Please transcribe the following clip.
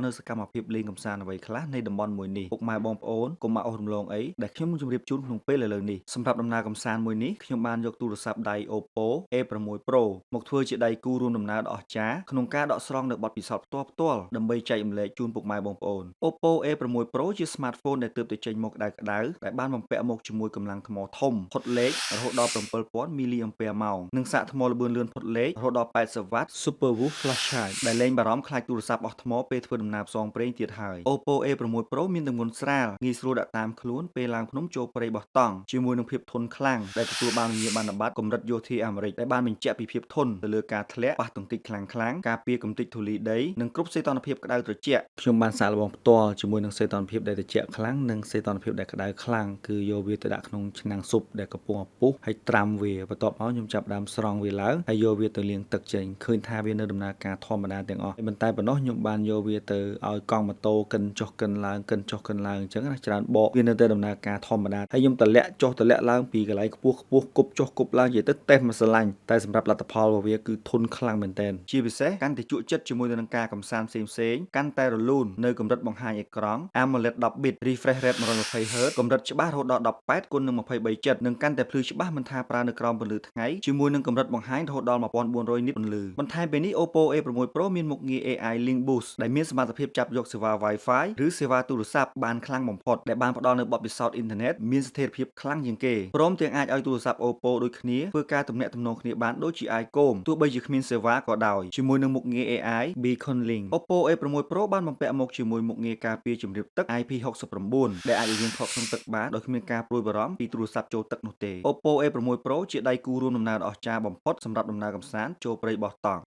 នៅសកម្មភាពលេងកម្សាន្តអ្វីខ្លះនៃតំបន់មួយនេះពុកម៉ែបងប្អូនកុំមកអូសរំលងអីដែលខ្ញុំនឹងជម្រាបជូនក្នុងពេលឥឡូវនេះសម្រាប់ដំណើរកម្សាន្តមួយនេះខ្ញុំបានយកទូរស័ព្ទដៃ Oppo A6 Pro មកធ្វើជាដៃគូរួមដំណើរដ៏អស្ចារ្យក្នុងការដកស្រង់នូវបទពិសោធន៍ផ្ទាល់ផ្ទាល់ដើម្បីចែករំលែកជូនពុកម៉ែបងប្អូន Oppo A6 Pro ជា smartphone ដែលទើបតែចេញមកក្តៅក្តៅដែលបានបំពាក់មកជាមួយកម្លាំងថ្មធំផុតលេខរហូតដល់7000 mAh និងសាកថ្មល្បឿនលឿនផុតលេខរហូតដល់80 W SuperVOOC Flash Charge ដែលលែងបារម្ភខ្លាចទូរស័ព្ទអស់ថ្មពេលធ្វើដំណើរផ្សងព្រេងទៀតហើយ Oppo A6 Pro មានទម្ងន់ស្រាលងាយស្រួលដាក់តាមខ្លួនពេលឡើងភ្នំចូលព្រៃបោះតង់ជាមួយនឹងភាពធន់ខ្លាំងដែលទទួលបានវិញ្ញាបនបត្រកម្រិតយោធាអាមេរិកដែលបានបញ្ជាក់ពីភាពធន់ទៅលើការធ្លាក់ប៉ះទង្គិចខ្លាំងៗការពារកម្ទេចធូលីដីនិងគ្រប់សីតុណ្ហភាពក្តៅត្រជាក់ខ្ញុំបានសាកល្បងផ្ទាល់ជាមួយនឹងសីតុណ្ហភាពដែលត្រជាក់ខ្លាំងនិងសីតុណ្ហភាពដែលក្តៅខ្លាំងគឺយកវាទៅដាក់ក្នុងឆ្នាំងស៊ុបដែលកំពុងពុះហើយត្រាំវាបន្ទាប់មកខ្ញុំចាប់ផ្ដើមស្រង់វាឡើងហើយយកវាទៅលាងទឹកចេញឃើញថាវានៅដំណើរការធម្មតាទាំងអស់ហើយមិនតែប៉ុណ្ណោះខ្ញុំបានយកវាទៅឲ្យកង់ម៉ូតូកិនចុះកិនឡើងកិនចុះកិនឡើងអញ្ចឹងណាច្រើនបកវានៅតែដំណើរការធម្មតាហើយខ្ញុំតម្លាក់ចុះតម្លាក់ឡើងពីកន្លែងខ្ពស់ខ្ពស់គប់ចុះគប់ឡើងនិយាយទៅតេស្តមកស្រឡាញ់តែសម្រាប់លទ្ធផលរបស់វាគឺធន់ខ្លាំងមែនទែនជាពិសេសកាន់តែជក់ចិត្តជាមួយនឹងការកំសាន្តផ្សេងផ្សេងៗកាន់តែរលូននៅកម្រិតបង្ហាញអេក្រង់ AMOLED 10 bit refresh rate 120 Hz កម្រិតច្បាស់រហូតដល់18គុណនឹង23.7និងកាន់តែភ្លឺច្បាស់មិនថាប្រើនៅក្រោមពន្លឺថ្ងៃជាមួយនឹងកម្រិតបង្ហាញរហូតដល់1400 nit ពន្លឺបន្ថែមពីនេះ Oppo A6 Pro មានមុខងារ AI Link Boost ដែលមានសមត្ថភាពចាប់យកសេវា Wi-Fi ឬសេវាទូរស័ព្ទបានខ្លាំងបំផុតដែលបានផ្ដល់នូវបទពិសោធន៍អ៊ីនធឺណិតមានស្ថិរភាពខ្លាំងជាងគេព្រមទាំងអាចឲ្យទូរស័ព្ទ Oppo ដូចគ្នាធ្វើការទំនាក់ទំនងគ្នាបានដូចជា iCom ទោះបីជាគ្មានសេវាក៏ដោយជាមួយនឹងមុខងារ AI Beacon Link Oppo A6 Pro បានបំពាក់មកជាមួយមុខងារការពារជំរាបទឹក IP69 ដែលអាចឲ្យយើងថតក្នុងទឹកបានដោយគ្មានការព្រួយបារម្ភពីទូរស័ព្ទចូលទឹកនោះទេ Oppo A6 Pro ជាដៃគូរួមដំណើរដ៏អស្ចារ្យបំផុតសម្រាប់ដំណើរកម្សាន្តចូលព្រៃបោះតង់។